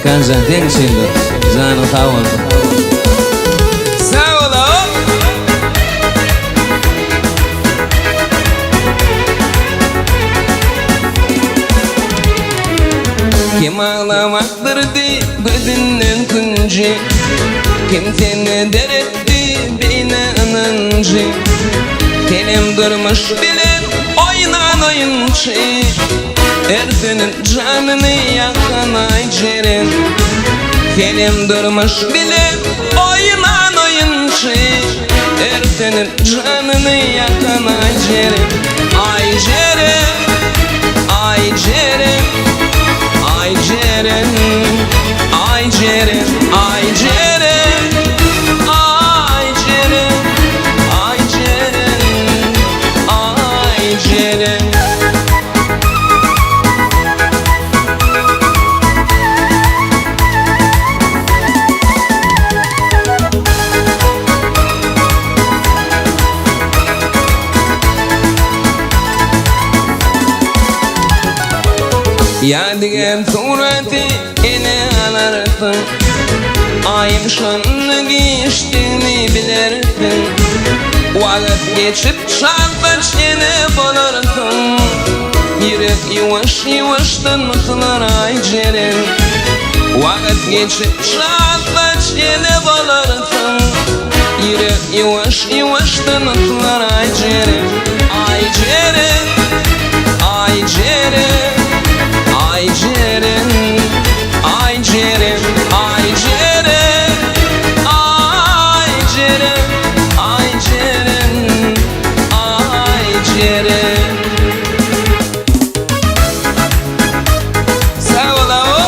Mekanjan seň üçindir. Janyň sag bolsun. Sag bol Kim aglap akdyrdy gözünden künji Kim seni deretdi beýle ynanjy Senem durmuş bilen oýnan oýunçy Ersiniň janyny ýakan Aýjeren Senem durmuş bilen oýnan oýunçy Ersiniň janyny ýakan Aýjeren Aýjeren Aýjeren Aýjeren Aýjeren Aýjeren Aýjeren Aýjeren Aýjeren. Ýadygär suraty ele alarsyň Aýyň şonda giçdigini bilersiň Wagt geçip çarpaç ene bolarsyň Ýürek ýuwaş-ýuwaşdan synar aý jeren Wagt geçip çarpaç ene bolarsyň Ýürek ýuwaş-ýuwaşdan synar aý jeren Aý jeren Aý jeren Aý jeren Aý jeren Aý jeren Aý jeren Aý jeren Aý jeren Sag bol awo.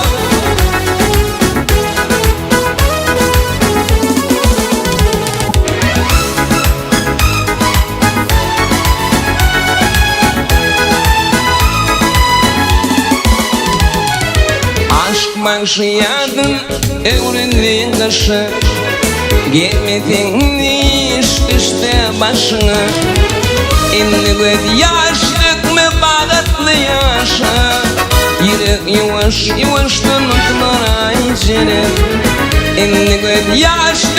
Aşk bagşy ýadyn öwrüldi gyşa Gelmeseň ne iş düşse başyňa Indi göz ýaş dökme bagtly ýaşa Ýürek ýuwaş ýuwaşdan yslar aý jeren Indi göz ýaş.